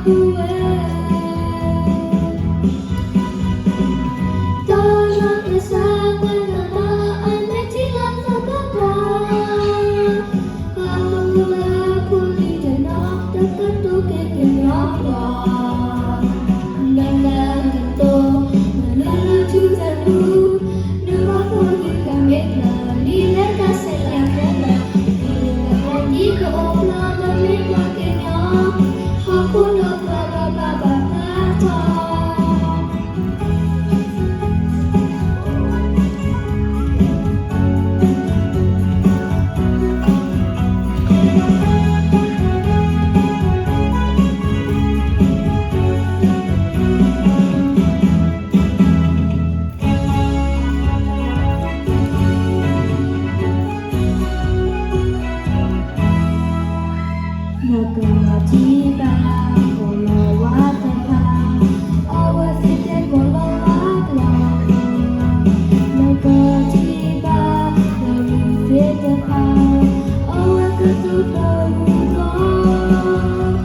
ဝဲ တီၢ်နီၢ်ကစၢ်ကွဲးတဘီ အမဲာ်ထံလီၤသးဘီဘီ, ပှၤလၢဖိလံၤတနီၤ တကတိၤက့ၤကညီကျိာ်, နတၢ်ကတိၤ နလုၢ်လၢ်ထူသနူ, နဘၣ်ဖှီၣ်လံၤကမဲာ်ကျၢၤ လံာ်လဲတၢ်ဆဲးလၢခဲလၢာ်, နတၢ်ကတိၤကအိၣ်ဖျါ ပမ့ၢ်ပှၤကညီ ဟီၣ်ခိၣ်ဒီဖျၢၣ်လၢဘၣ်ဘၣ်ဖျါထီၣ် နကထံၣ်ဘၣ်ကီၤလၤဝါတဖၣ်, အဝဲသ့ၣ်တဲကီၤလၤဝါကျိာ်, နကထံၣ်ဘၣ်ကီၤလၤဝါသ့ၣ်တဖၣ်, အဝဲကတိၤတၢ်ဂ့ၢ်ကျိာ်,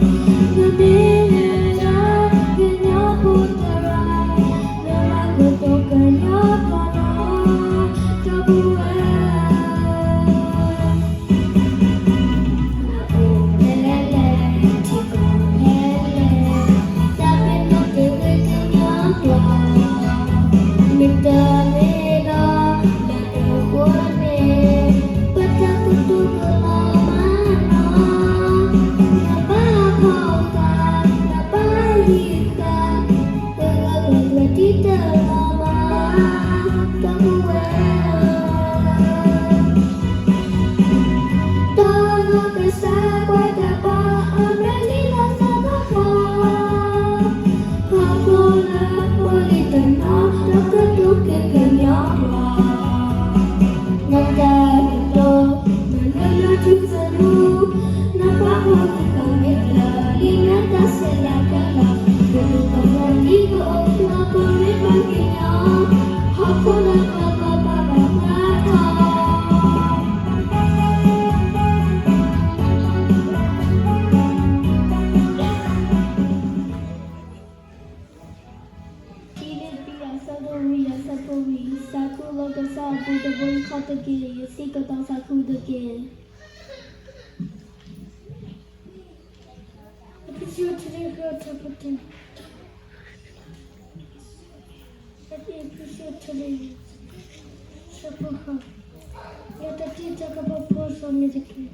နမ့ၢ်လၢတၢ်ကညီဖိသရၣ်, နဘၣ်ကတိၤကညီကျိာ်လီၤ, ဒီပုၢ်ဝဲၢ် နအိၣ်ဖဲလဲၣ်, နထံၣ်ကီၢ်ဖဲလဲၣ်, တၢ်ပ့ၤနီၣ်တဂ့ၤကညီကျိာ်, မ့ၢ်တမ့ၢ်ဒီး နတဃိန့ၣ်, ပတၢ်ကတိၤကလီၤမးနီၤ, နဘၣ်ဖီၣ်ဃာ်, နဘၣ်ဟံးဃာ်, ပဂၤပှၤတံၢ်တလီၤမး, ဒီပုၢ်ဝဲၢ် တီၢ်နီၢ်ကစၢ်ကွဲးတဘီ အမဲာ်ထံလီၤသးဘီဘီ, ပှၤဖိလၢဖိလံၤတနီၤ တကတိၤက့ၤကညီကျိာ်, နတၢ်ကတိၤ နလုၢ်လၢ်ထူသနူ, နဘၣ်ဖှီၣ်လံၤကမဲာ်ကျၢၤ လံာ်လဲတၢ်ဆဲးလၢခဲလၢာ်, ပဒိၣ်ပပှၢ်လံကအိၣ်ဖျါ ပမ့ၢ်ပှၤကညီ ဟီၣ်ခိၣ်လၢပှၤဘၣ်ဘၣ်ဖျါထီၣ် ဖံလံးပံၤ အဆၢဒိၣ်လွံၢ် အဆၢဖိလွံၢ်, သးခုလၢကစၢ်အပူၤတဘိယူၢ်ဃီတက့ၢ်, ယစံးကတိၤသးခုတက့ၢ်. အ့းဖ့းစူး အဆၢဒိၣ်ဃု အဆၢဖိတၢ, အ့းဖ့းစူး အဆၢဒိၣ်ယဲၢ် အဆၢဖိဃိး, ယတၢ်ထံၣ်တၢ်ကပီၤဖိစီန့ၣ်တက့ၢ်.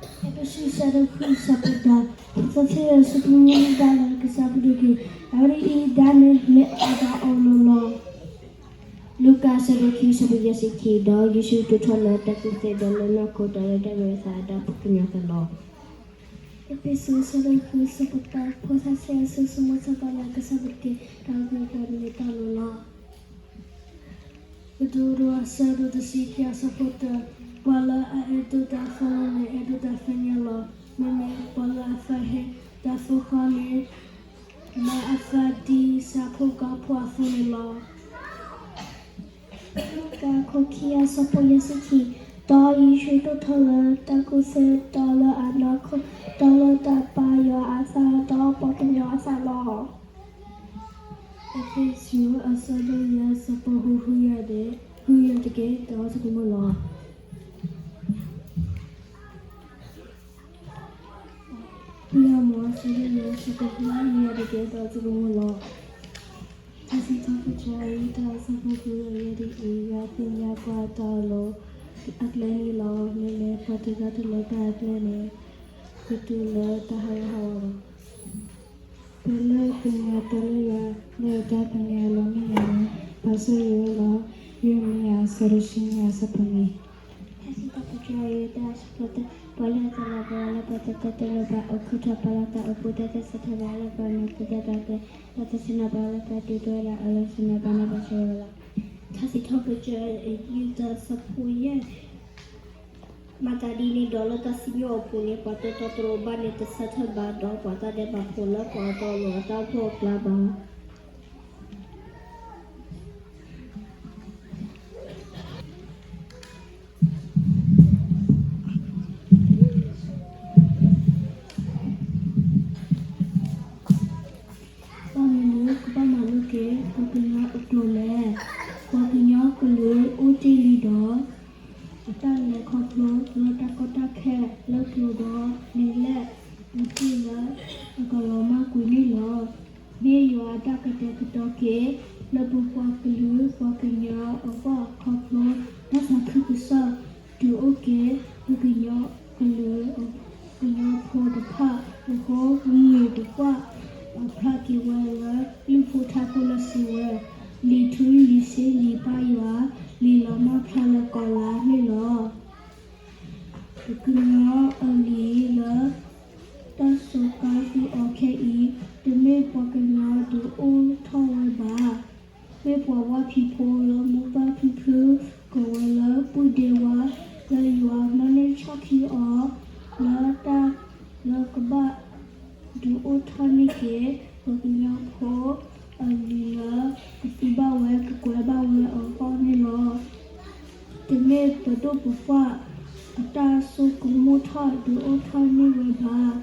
အ့းဖ့းစူး အဆၢဒိၣ်ဃု အဆၢဖိတၢ, ဖိသၣ်သ့ၣ်ဧၢ, ဆိကမိၣ်ဒၣ်လၢကစၢ်အပူၤတက့ၢ်. အဂ့ၢ်ဒ်အံၤ, ဒၣ်နဲမ့ၢ်အတၢ်အီၣ်လိၤလီၤ. လူၤကၣ် အဆၢဒိၣ်ခံ အဆၢဖိယဲၢ်ဆံခံ, ဒီးယ့ၣ်ၡူးတိာ်ထီၣ်လၢတၢ်ကူၣ်သ့ဒီးလၢနီၢ်ခိဒီးလၢတၢ်ဂဲၤဆၢအတၢ်ပှၤကညီအသးလီၤ. အ့းဖ့းစူး အဆၢဒိၣ်ဃု အဆၢဖိတၢ, ဖိသၣ်သ့ၣ်ဧၢ, ဆိကမိၣ်ဆၢဘၣ်လၢကစၢ်အပူၤတက့ၢ်. တၢ်အီၣ်လိၤလီၤ ဒ်အမ့ၢ်တၢ်အီၣ်လိၤလီၤ. ကတိၤဒိ အဆၢဒိၣ်တဆံခံ အဆၢဖိတၢ, ပှၤလၢအအဲၣ်ဒိးတၢ်အသီလီၤန့ၣ် အဲၣ်ဒိးတၢ်သ့ၣ်ညါလီၤ. မ့မ့ၢ်ပှၤလၢအသးဟ့တၢ်သိၣ်ဃီန့ၣ် မၤအသးဒ်ဆၣ်ဖိကီၢ်ဖိအသိးန့ၣ်လီၤ. လူၤကၣ် အခိၣ်ခံ အဆၢဖိယဲၢ်ဆံခံ, ဒီးယ့ၣ်ၡူးတိာ်ထီၣ်လၢတၢ်ကူၣ်သ့ဒီးလၢအနီၢ်ခိ ဒီးလၢတၢ်ပာ်ယွၤအသးဒီးပှၤကညီအသးလီၤ. အ့းဖ့းစူး အဆၢဒိၣ်ယဲၢ် အဆၢဖိဃု ဃုယၤတက့ၢ်, ဃုယၤတက့ၢ်, ဒီးဆိကမိၣ်လီၤ. ဖုယၤမီၤ အဆၢဒိၣ်ယဲၢ် အဆၢဖိဃု ဃုယၤတက့ၢ်, ဒီးဆိကမိၣ်လီၤ. တၢ်စံးထီၣ်ပတြၢၤအံၤ တၢ်အဆၢဖိဃု အဂ့ၢ်ဒ်အံၤ, ယွၤသ့ၣ်ညါပှၤအတၢ်အီၣ်လိၤအကျဲန့ၣ်လီၤ. မ့မ့ၢ်ပှၤတဂၤတလၢတၢ်အကျဲန့ၣ် ကတုၤလၢတၢ်ဟးဂူာ်ဟးဂီၤလီၤ. ပှၤလၢအသ့ၣ်ညါတၢ်လၢယွၤ လၢအတၢ်သ့ၣ်ညါအလီၢ်မ့ၢ်ယၤန့ၣ် ဘၣ်ဆိၣ်ဂ့ၤဝဲလီၤ. ယံးရမံယၤ အဆၢဒိၣ်ဆံနွံ အဆၢဖိနွံ. တၢ်စံးထီၣ်ပတြၢၤအံၤ တၢ်အဆၢဖိတၢ, ပှၤလၢအတၢ်လၤကပီၤ လၢပှၤတကတၢၢ်လၢပှၤအိၣ်ခုၣ်ထီၣ်ပာ်လီၤသးအိၣ်ဖှိၣ် တၢ်သဆၢထၢၣ်ဘၣ်လၢပှၤမၤသံတၢ်ဘၣ်ကျဲ, တၢ်သဆၢနၤဘၣ်လၢပှၤဒုးဒွဲဒၣ်အလီၢ်ဆၢနၤဘၣ်န့ၣ် ဘၣ်ဆိၣ်ဂ့ၤဝဲလီၤ. တၢ်စံးထီၣ်ပတြၢၤအံၤ တၢ်အဆၢဖိယဲၢ် မၤသးဒ်န့ၣ်ဒီး လၢတၢ်စံၣ်ညီၣ်အပူၤန့ၣ် ပှၤတီတီတလိၤဘၣ်န့ၣ် တဆၢထၢၣ်ဘၣ်ဒီး ပှၤတၢ်ဒဲးဘးဖိလၢပှၤအတၢ်အီၣ်လိၤအတၢ်အိၣ်ဖှိၣ်အကျါဘၣ်. တၢ် ပကညီအကျိာ်လဲၣ်. ပှၤကညီကလုာ်အိၣ်တ့ၢ်လံဒီး အတၢ်လဲၤခီဖျိလၢတၢ်ကီတၢ်ခဲလၢကျိာ်ဒီး လံာ်လဲၢ်အပူၤတ့ၢ်လၢအကလီၤမၢ်ကွံာ်န့ၣ်လီၤ. မ့ၢ်ယွၤအတၢ်ကတဲာ်ကတီၤက့ၤ လၢပပှၤကလုာ်ပှၤကညီအဂီၢ်ခီဖျိ တၢ်သးခုကစီၣ် တုၤအိၣ်က့ၤ ပကညီကလုာ် ကညီဖိတဖၣ်အဃိ မုၢ်တပှၢ် ပာ်ဖျါက့ၤဝဲလၢလံာ်ဖိထါဖိလၢစံးဝဲ, လံာ်ထူလံာ်စ့လံာ်ပၢ်ယွၤ, လံာ်လီၤမၢ်ဖျါလၢကီၤလၤန့ၣ်လီၤ. ပကညီအလံာ်လၢ တၢ်စူးကါသူအီၤခဲအံၤ တမ့ၢ်ပှၤကညီဒုးအိၣ်ထီၣ်ဝဲဘၣ်. မ့ၢ်ပှၤဝါဖံးဖိလၢမိၢ်ပၢ်ဖုဖု ကိးဝဲလၢပုၢ်ဒ့ဝါ လၢယွၤမၢန့ၢ်ဆီၣ်ခံအီၤ လၢတၢ်လၢကဘၣ်ဒုးအိၣ်ထီၣ်န့ၢ်က့ၤ ပကညီဖိအလံာ်လၢ ကသံဘၣ်ဝဲကကွဲးဘၣ်ဝဲအဂီၢ်န့ၣ်လီၤ. တမ့ၢ်ပဒိၣ်ပပှၢ် အတၢ်ဆိကမိၣ်ထီၣ်ဒုးအိၣ်ထီၣ်န့ၢ်ဝဲဘၣ်.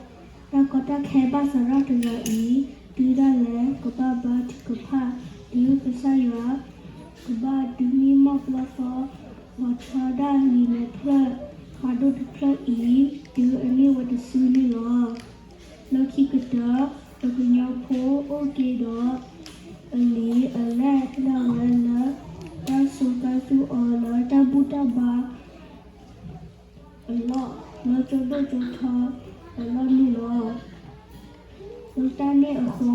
တၢ်ကီတၢ်ခဲဘၣ်သရၣ်တဂၤအံၤ တုၤဒၣ်လဲာ်ကဘၣ်ဘါထုကဖၣ် တုၤကစၢ်ယွၤ ကဘၣ်ဒုးမံမီၢ်ပျီသီ လီၤဆီဒၣ်လံာ်မဲာ်ဖျၢၣ် ဖးဒိၣ်တဖျၢၣ်အံၤ တုၤအန့ၢ်ဝဲတစုန့ၣ်လီၤ. လၢခံကတၢၢ် ပကညီဖိအိၣ်က့ၤဒီး အလံာ်အလဲၢ်ဒၣ်ဝဲလၢ တၢ်စူးကါသူအီၤလၢတၢ်ဘူၣ်တၢ်ဘါ အလီၢ် လၢကၠိဒိၣ်ကၠိထီအလီၢ်န့ၣ်လီၤ. လၢတၢ်န့ၣ်အဃိ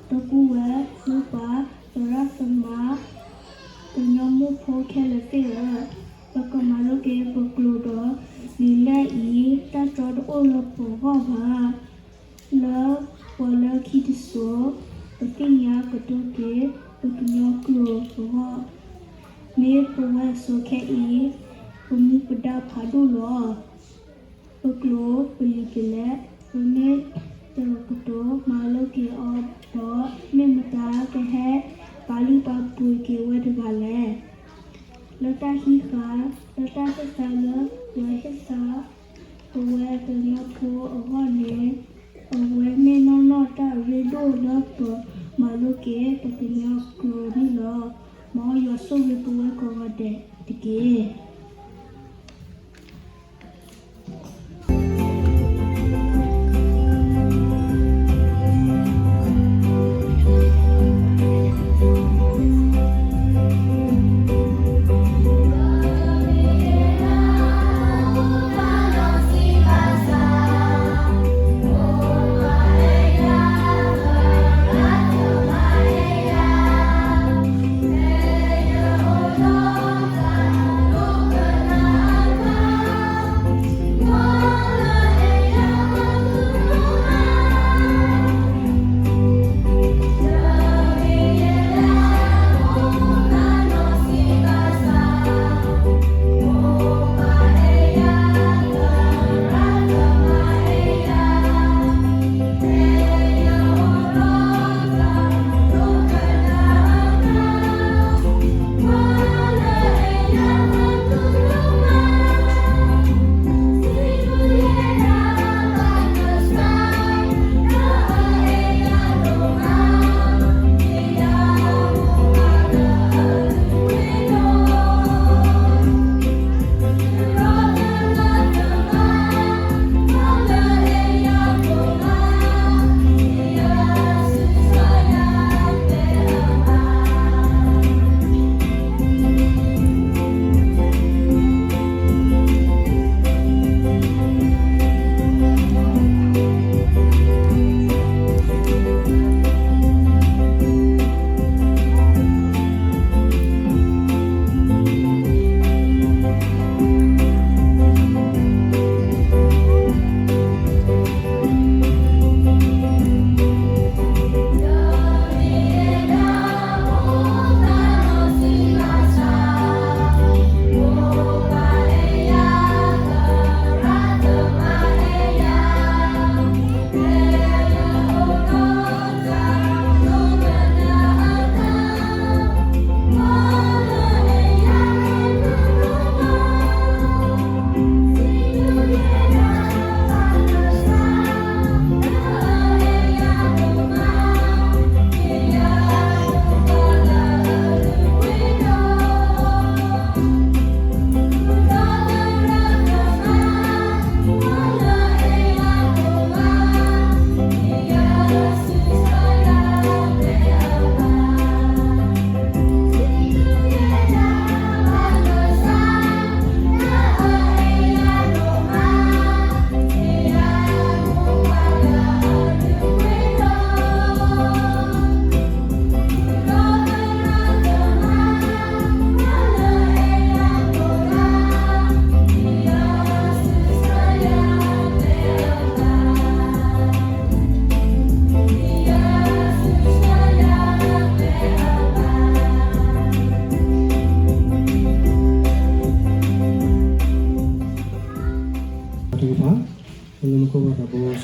ဒီပုၢ်ဝဲၢ်မိၢ်ပၢ်သရၣ်သမါ ကညီမိၢ်ဖိခဲလၢာ်သ့ၣ်ဧၢ, ပကမၤလိက့ၤပကျိာ်ဒီး လံာ်လဲၢ်အံၤ တၢ်တြီတအိၣ်လၢပဂီၢ်ဘၣ်. လၢပှၤလၢခံတစိၤ ပသ့ၣ်ညါကတိၤက့ၤ ပကညီကျိာ်အဂီၢ်, မ့ၢ်ပဝဲစိၤခဲအံၤ ပမူပဒါဖးဒိၣ်လီၤ. ပကျိာ်ပလံာ်ပလဲၢ် ပမ့ၢ်တကတိၤမၤလိက့ၤအီၤဒီး မ့ၢ်မတၤကဟဲပာ်လုၢ်ပာ်ပှ့ၤက့ၤဝဲတဂၤလဲၣ်. လၢတၢ်ဟံးဃာ် လၢတၢ်ဟ့ၣ်သါလၢပှၤဟ့ၣ်သါ ပဝဲကညီဖိအဂီၢ်န့ၣ် အဝဲမ့ၢ်နီၢ်နီၢ်တၢ်အရ့ဒိၣ်လၢပမၤလိက့ၤပကညီကျိာ်န့ၣ်လီၤ. မ်ယွၤဆိၣ်ဂ့ၤပဝဲကိးဂၤဒဲးတက့ၢ်.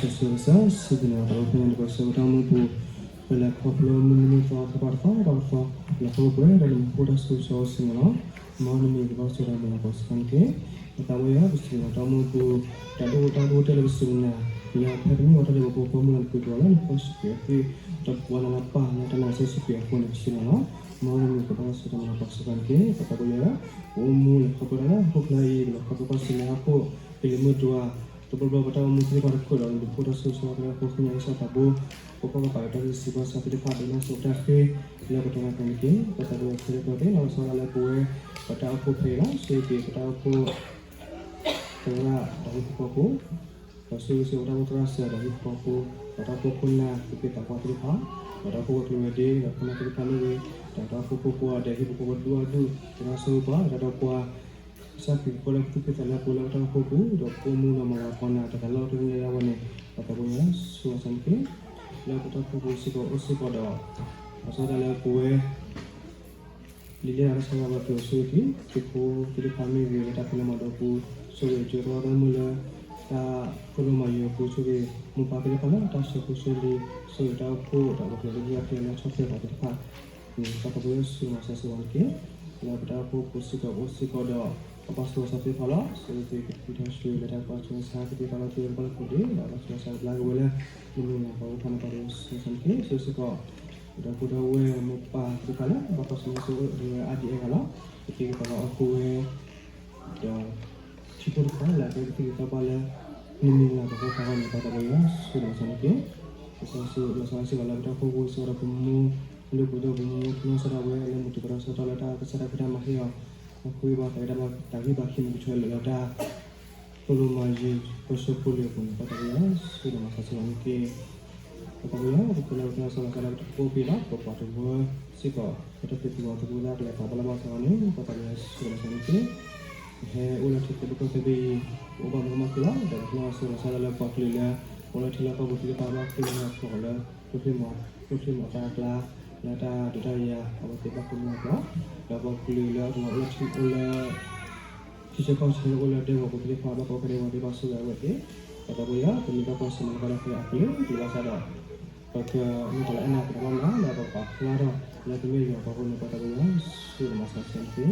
စီၤစုၤကစၢ် စံးဘျုးနၤ ပှၤဖဲန့ၣ် နကစၢ်ပတၢ်အိၣ်မူပူၤ, ပလဲၤခီဖျိမုၢ်နံၤမုၢ်သီသပှၢ်တသီဘၣ်တသီ, လဲၤခီဖျိပှဲၤဒီးနမူခိၣ်တၢ်ဆိၣ်ဂ့ၤဆိၣ်ဝါစ့ၢ်ကီးလီၤ. မ်နမံၤကဘၣ်ဆိၣ်ဂ့ၤဒီးမုၢ်လၢ်ပှၤစ့ၢ်ကီးန့ၣ်တက့ၢ်. ပသးဝဲယွၤ ပစံးဘျုးနၤတၢ်အိၣ်မူပူၤ, တၢ်ဒိၣ်တၢ်ဒိၣ်တဲလၢပစံးဘျုးနၤ, လၢဖဲပမ့ၢ်ဝဲတၢ်လၢပဖိမုၣ်လၢနသုးကျိၤလၢနဖီၣ်ဆူၣ်က့ၤအသွံၣ်, ဒီးပှၤနလၢပၢ်လၢတၢ်မၤစၢၤဆူၣ်က့ၤအဃိန့ၣ် ပစံးဘျုးလီၤ. မ်နမံၤကဘၣ်ဆိၣ်ဂ့ၤဒီးမုၢ်လၢ်ပှၤစ့ၢ်ကီးန့ၣ်တက့ၢ်. ပသးဝဲယွၤ ပအိၣ်မူလဲၤခီဖျိတၢ်လၢဟီၣ်ခိၣ်ချၢအံၤ, ပလဲၤခီဖျိဘၣ်စံးမ့ၢ်ဟီၣ်ခိၣ်, ကလံၤမုၢ်ဒွး, တဘျီဘျီပတၢ်အိၣ်မူသ့ၣ်တဖၣ်တခိၣ်ဒီး နမူခိၣ်တၢ်ဆိၣ်ဂ့ၤဆိၣ်ဝါကလဲၤဃိ ဃ့ညါကစၢ်သးဘိ, ပကီၢ်ကပၤဒီးတၢ်ဂံၢ်စၢ်ဘါစၢ်သ့ၣ်တဖၣ် ဒိးနၢ်စိၤတၢ်ဃ့ လၢပတၢ်နာ်က့ၤန့ၣ်တက့ၢ်. ပသးဝဲယွၤခဲလၢာ်ခဲဆ့ လီၤဆီဒၣ်တၢ်လၢပဝဲ ပတၢ်အိၣ်ဖှိၣ်ဖဲအံၤလီၤ. ဆိၣ်ဂ့ၤက့ၤပတၢ်အိၣ်ဖှိၣ် သရၣ်ဒီးဟံၣ်ဖိဃီဖိ, ဒီးဆိၣ်ဂ့ၤစ့ၢ်ကီးပတၢ်အိၣ်ဖှိၣ်သရၣ်စၢၤဒီးဟံၣ်ဖိဃီဖိ, ဒီးတၢ်အိၣ်ဖှိၣ်ခိၣ်နၢ် သူၣ်က့သးပှၢ်သ့ၣ်တဖၣ်, ဒီးတၢ်အိၣ်ဖှိၣ်ကျိၤဝဲၤဒ့ဒီးခိၣ်နၢ်သ့ၣ်တဖၣ်မ့ၢ်ဂ့ၤ, ဒီးတၢ်အိၣ်ဖှိၣ်ဖိကိးဂၤဒဲး ဟံၣ်ဖိဃီဖိဒူၣ်အဒူၣ် သရၣ်ဆိၣ်ဂ့ၤပှၤ ဒီးတၢ်ဒီးပှၤ ကစၢ်ခရံာ်ကီလၢပသူၣ်က့သးလဲအပူၤလၢပတၢ်အိၣ်ဖှိၣ်ပူၤ ဒီးပအိၣ်မူဒီးမၤလၤကပီၤနၤတဂၤလၢအီၤတဂၤလၢ်လၢ်ဝဲန့ၣ် ပသးဝဲယွၤဆိၣ်ဂ့ၤစ့ၢ်ကီးန့ၣ်တက့ၢ်. လၢပတၢ်အိၣ်ဖှိၣ်ပူၤစ့ၢ်ကီးအိၣ်စ့ၢ်ကီးဒီး လီၤဆီဒၣ်တၢ်လၢပဝဲ လံာ်လဲၢ်တၢ်ကစီၣ်ယွၤပှၤကလုာ်အဆိၣ်ဂ့ၤက့ၤ သုးဖိသ့ၣ်တဖၣ်မ့ၢ်ဂ့ၤ လၢတၢ်ဖံးလၢမၤဒိးပူၤ, ဆိၣ်ဂ့ၤကၠိသရၣ်သရၣ်မုၣ်လၢ တၢ်သိၣ်လိမၤယုၤအပူၤ, ဆိၣ်ဂ့ၤမိၢ်ပၢ်သ့ၣ်တဖၣ်လၢတၢ်ဆၢဖိဆၢလံၤ, ဆိၣ်ဂ့ၤတၢ်အိၣ်ဖှိၣ်ဒီးပှၤကလုာ်သ့ၣ်တဖၣ် လၢဆီၣ်ထွဲပှၤသ့ၣ်တဖၣ်န့ၣ် ပသးဝဲယွၤဆိၣ်ဂ့ၤမၤစၢၤစ့ၢ်ကီးန့ၣ်တက့ၢ်. လၢပတၢ်အိၣ်ဖှိၣ်ပူၤစ့ၢ်ကီးအိၣ်စ့ၢ်ကီးဒီး ပပၢ်စီၤဝါစီၤသ့ၣ်တဖၣ်လီၤ. ဆိၣ်ဂ့ၤက့ၤကသံၣ်ထီၣ်ဆှၢလၢတၢ်ကီဆၢဆါကသ့ၣ်တဖၣ်လၢသုဝဲကဘၣ်လၢခိၣ်ဒ့ ဒီးပၢ်စီၤဝါစီၤဘျါက့ၤဝဲလၢ မုၢ်နံၤလၤကပီၤသ့ၣ်တဖၣ်န့ၣ် ပသးဝဲယွၤဆိၣ်ဂ့ၤမၤစၢၤစ့ၢ်ကီးန့ၣ်တက့ၢ်. ဆိၣ်ဂ့ၤစ့ၢ်ကီး ဒီပုၢ်ဒီဝဲၢ်မိၢ်ပၢ်သ့ၣ်တဖၣ်လၢ ဘၣ်ကွၢ်ဆၢၣ်မဲာ်ဆိၣ်ဂ့ၤဝဲအါဒံအါဂၤလီၤ. ပက့ၤကပီၤလီၤအီၣ်ဃုာ်ဝဲ ဒီး ထံဖိတဖၣ်လၢအကဲကသံၣ်ကသီဘၣ်လၢ မုၢ်နံၤလၤကပီၤသ့ၣ်တဖၣ်န့ၣ် ပသးဝဲယွၤဆိၣ်ဂ့ၤမၤစၢၤန့ၣ်တက့ၢ်. လီၤဆီဒၣ်စ့ၢ်ကီးလၢပတၢ်အိၣ်ဖှိၣ်ပူၤစ့ၢ်ကီးဒီးပမူ ဒိၣ်ပူၤဒီးပမူ နီၢ်ဆီဒၣ်ဝဲလၢမုၢ်တပတီၢ်ဆၢကတီၢ်လၢတၢ်ကစၢ်တၢ်ဖံးတၢ်မၤဟ့ၣ်အီၤ အဃိဘၣ်သးဝဲတၢ်ဘၣ်တၢ်ဂံၢ်ဘါခံမံၤကဆၢလၢာ်လၢတၢ် သိၣ်လိမၤယုၤ ပၢဆှၢဖိလံၤအပူၤန့ၣ် ပသးဝဲယွၤဆိၣ်ဂ့ၤမၤစၢၤစ့ၢ်ကီးန့ၣ်တက့ၢ်. ပသးဝဲယွၤ ပဃ့လၢပကစၢ်လီၤဆီဒၣ်လၢပတၢ်အိၣ်ဖှိၣ်ပူၤလီၤ. ပပှၤတဝၢစ့ၢ်ကီး ပတၢ်ဖံးသကိးသကိးတၢ်ကလဲၤသးဘၣ်လၢဘၣ်ဆၣ်န့ၣ် ပသးဝဲယွၤဆိၣ်ဂ့ၤမၤစၢၤန့ၣ်တက့ၢ်. ပဟဲအိၣ်လၢထံသဘျ့ကီၢ်သဘျ့အံၤ ပအိၣ်ဘၣ်မူဘၣ်ခုၣ်လီၤ. ဒီးပဃ့လီၤဆီဒၣ်လၢပှၤကလုာ်လၢ အိၣ်လၢထံလီၢ်ကီၢ်ပူၤသ့ၣ်တဖၣ် ဘၣ်ဃ့ၢ်မှံဟးဖျိးလၢ ကျိချံ ကျိချံမျိာ်သၣ်အကျါ လၢတၢ်ဒုးတၢ်ယၤ အဝဲသ့ၣ်ဘၣ်ဃ့ၢ်မှံဟးဖျိး ဒီးပှၤကလုာ်လၢအကမၤအိၣ်လၢထံအိၣ်လၢ ထံဆၢကီၢ်ဆၢအိၣ်လၢဒဲကဝီၤပူၤသ့ၣ်တဖၣ် ဘၣ်ကီဘၣ်ခဲဒဲကဝီၤသ့ၣ်တဖၣ်ဆိၣ်ဂ့ၤအဝဲသ့ၣ်, ပသးဝဲယွၤ ပမ့ၢ်ဘၣ်ကွၢ်ဆၢၣ်မဲာ်ဘၣ်ဒီးဖဲအကလုာ်ကလုာ်ဘၣ်ဆၣ်ဒီး ပကမ့ၢ်ပှၤလၢအအဲၣ်နၤသ့ၣ်တဖၣ်လီၤ. လၢပကပာ်ဖျါထီၣ်လၢပမ့ၢ်ယွၤအပှၤအဃိန့ၣ် ပသးဝဲယွၤဆိၣ်ဂ့ၤမၤစၢၤစ့ၢ်ကီးန့ၣ်တက့ၢ်.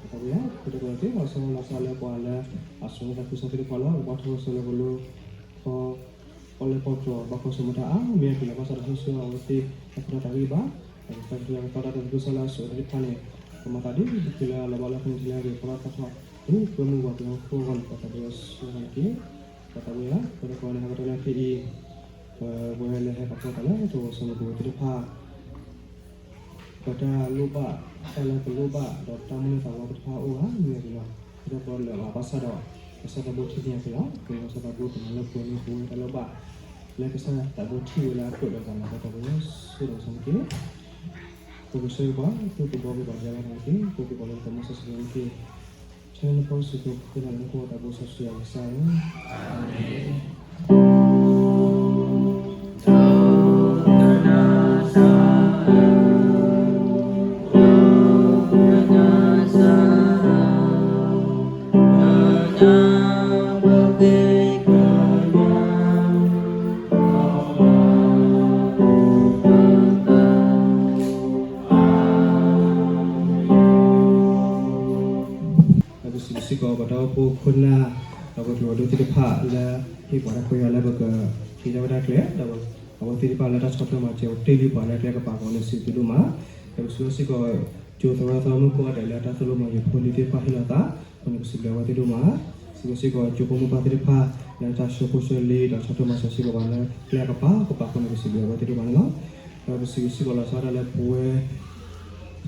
ပသးဝဲယွၤ ပတကီၢ်သ့ၣ် လီၤဆီဒၣ်လၢပှၤလၢအစိာ်န့ၢ်တၢ်ကူစါသ့ၣ်တဖၣ်လီၤ. ပဘၣ်ထီၣ်ပှဲၤဆၢလၢပလိၤ ပီၣ်လဲၣ်ပီၣ်ကျိၤ ဘၣ်ကွၢ်ဆၢၣ်မဲာ်တၢ်အါမံၤအါကလုာ်လီၤ. ဘၣ်ဆၣ်ဒီးဆိၣ်ဂ့ၤအဝဲသ့ၣ် တၢ်ဖံးတၢ်မၤတၢ်ဂံၢ်ဘါ ဒီးတၢ်ကစီၣ်တၢ်သးခုကစီၣ်လၢအစိာ်သ့ၣ်တဖၣ်န့ၣ် ကမၤသးဒ်ပကလုာ်လၢအလီၤဘၣ်လၢအဃိန့ၣ် ထံလၢအဂ့ၤ ကဘၣ်သးထီၣ် ဒ်ပမုၢ်ဂီၤပှၤဟီၣ်ခိၣ်အဂီၢ်န့ၣ် ပသးဝဲယွၤဆိၣ်ဂ့ၤန့ၣ်တက့ၢ်. ပသးဝဲယွၤ ပတကီၢ်န့ၣ် ဟးကတီၢ်လၢခဲအံၤ ပဝဲလၢဟဲပာ်ဖှိၣ်သးလၢတၢ်ဂီၤဆၢမုၢ်ပူၤသ့ၣ်တဖၣ် ပတၢ်လိၣ်ဘၣ် တၢ်လၢပလိၣ်ဘၣ် ဒီးတၢ်မုၢ်လၢ်သးဝးသ့ၣ်တဖၣ်အိၣ်ဧါ မ့ၢ်အဂ့ၤလီၤ. ပတၢ်ပီလၢာ်ဘၣ်ဆၣ်ဒီး ကစၢ်သးဘိထံၣ်န့ၢ်အီၤလီၤ. ကစၢ်သးဘိကမၤလၢပှဲၤန့ၢ်ပဝဲတၢ်လိၣ်ဘၣ် လၢကစၢ်သးဘိထံၣ်ဝဲလၢအကြၢးဒီးပှၤန့ၣ် ပသးဝဲယွၤဆိၣ်ဂ့ၤမၤစၢၤန့ၣ်တက့ၢ်. ပကဆှၢပှၤ သူၣ်ကဘီကဘီယွၤလၢန့ၣ်တက့ၢ်. ပကဘီလၢပတၢ်မူစီဆှံန့ၣ်တက့ၢ်. ဆၢလၢပှၤစူၢ်က့ၤနာ်လၢနဖိသးဘိစီဆှံယွၤကစၢ်ဧၢ အၤမ့ၣ်. ဒီးပစံးဘျုးစ့ၢ်ကီး ပတၢ်အိၣ်ဖှိၣ်ခိၣ်နၢ် ဒီးပှၤကလုာ်အဒိသ့ၣ်တဖၣ်လၢ ဟ့ၣ်ပှၤတၢ်ခွဲးယာ်လၢပကဟ့ၣ်တၢ်ဝဲတၢ်ကျဲၤ ဒီးအဝဲသ့ၣ်တဖၣ်လၢတၢ်ဆီၣ်ထွဲမၤစၢၤတ့ၢ်လံပှၤလၢကျဲကပၤအဂီၢ်န့ၣ် စံးဘျုးဒိၣ်မး. ဒီးပစံးဘျုးစ့ၢ်ကီး ကၠိသရၣ်သရၣ်မုၣ်ကိးဂၤဒဲးလၢတၢ်သိၣ်လိမၤယုၤဖိလံၤသ့ၣ်တဖၣ်ဟ့ၣ်လီၤသး အဃိန့ၣ် ပစံးဘျုးအဝဲသ့ၣ်ဒိၣ်မး. စံးဘျုးစ့ၢ်ကီး ကၠိဖိမိၢ်ပၢ်သ့ၣ်တဖၣ် လၢတၢ်ဆှၢဖိဆှၢလံၤ ဒီးဆီၣ်ထွဲမၤစၢၤစ့ၢ်ကီးပှၤလၢကျဲကပၤကပၤအဃိန့ၣ် ပစံးဘျုးအဝဲသ့ၣ်ဒိၣ်မးန့ၣ်လီၤ. ဒီးပစံးဘျုးစ့ၢ်ကီးလီၤဆီဒၣ်တၢ်လၢပဝဲ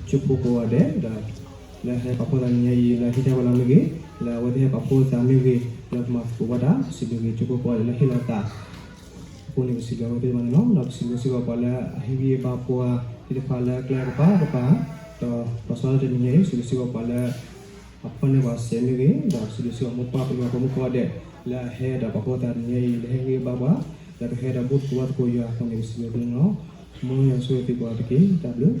ကၠိဖိကိးဂၤဒဲးဒီး လၢဟဲပာ်ဖှိၣ်သးနံၤညါအံၤ လၢဟ့ၣ်တၢ်ဝဲလီၤမ့ၢ်ဂ့ၤ, လၢအဝဲသ့ၣ်ဟဲပာ်ဖှိၣ်သးမ့ၢ်ဂ့ၤ, လၢပမၤသကိးဘၣ်တၢ် ပစံးဘျုးက့ၤကၠိဖိကိးဂၤဒဲးလၢဟ့ၣ်လီၤသးအဃိန့ၣ် ပစံးဘျုးအဝဲသ့ၣ်ဒိၣ်မးန့ၣ်လီၤ. ဒီးပစံးဘျုးစ့ၢ်ကီးပှၤလၢအဟ့ၣ်ဂံၢ်ဘါပှၤသ့ၣ်တဖၣ်လၢကျဲကပၤကပၤ, ဒီးလီၤဆီဒၣ်တၢ်နံၤညါအံၤ စံးဘျုးစ့ၢ်ကီးပှၤလၢ အဖီၣ်န့ၢ်ပှၤစဲးမ့ၢ်ဂ့ၤ, ဒီးစံးဘျုးစ့ၢ်ကီးမိၢ်ပၢ်ပယီၤဖိမုၣ်ကိးဂၤဒဲး လၢအဟဲဒီးပာ်ဖှိၣ်သးနံၤညါအံၤ လၢဟ့ၣ်ဂံၢ်ဘါပှၤ, လၢပဟဲဒီးဘူၣ်သကိးဘါသကိးယွၤအဃိန့ၣ် ပစံးဘျုးသုန့ၣ်လီၤ. မ်ယွၤဆိၣ်ဂ့ၤသုကိးဂၤဒဲးတက့ၢ်. တၢ်ဘျုး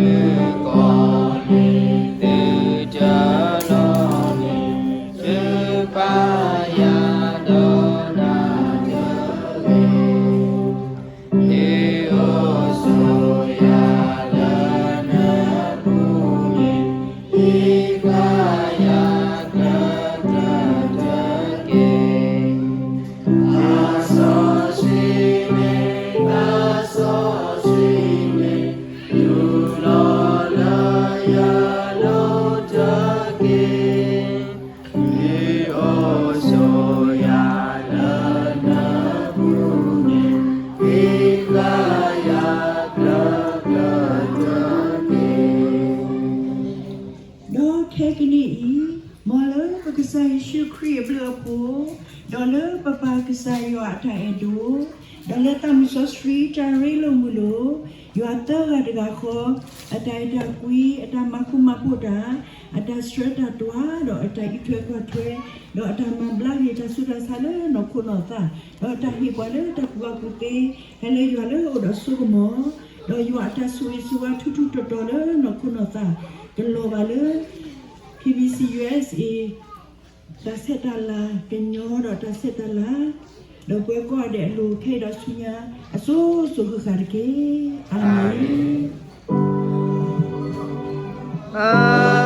မုၣ်ကီၤလံၤသုတၢ်လီၢ်န့ၣ် သုပာ်ယၤဒီး ယ့ၣ်ၡူးခရံာ်အဘျုးအဖှိၣ်, ဒီးလၢပပၢ်ကစၢ်ယွၤအတၢ်အဲၣ်ဒိၣ်, ဒီးလၢသးမုၢ်စီဆှံတၢ်ရ့လိာ်မုာ်လိာ်, ယွၤသၢဂၤတဂၤဃီ အတၢ်အဲၣ်တၢ်ကွံ, အတၢ်မၤဃူမၤဖိးတၢ်, အတၢ်ဆှၢတၢ်တွၤ, ဒီးအတၢ်အံးထွဲကွၢ်ထွဲ, ဒီးအတၢ်မၤဘျါက့ၤတၢ်ဆူးတၢ်ဆါလၢနီၢ်ခိနီၢ်သး, ဒီးတၢ်ဟ့ၣ်ပှၤလၢတၢ်ကူၣ်ဘၣ်ကူၣ်သ့, ဟဲလၢယွၤလၢအအိၣ်ဒီးစိကမီၤ, ဒီးယွၤအတၢ်ဆိၣ်ဂ့ၤဆိၣ်ဝါထူထူတီတီလၢနီၢ်ခိနီၢ်သး, ကလီၤဘၣ်လၢ K B C U S A တၢ်ဆဲးတၢ်လၤကညီဒီးတၢ်ဆဲးတၢ်လၤ, ဒီးပှၤကိးဂၤဒဲးအလိၤခဲအံၤဒီးဆူညါ အစိၤစိၤဃၣ်ဃၣ်တက့ၢ်. အၤမ့ၣ်.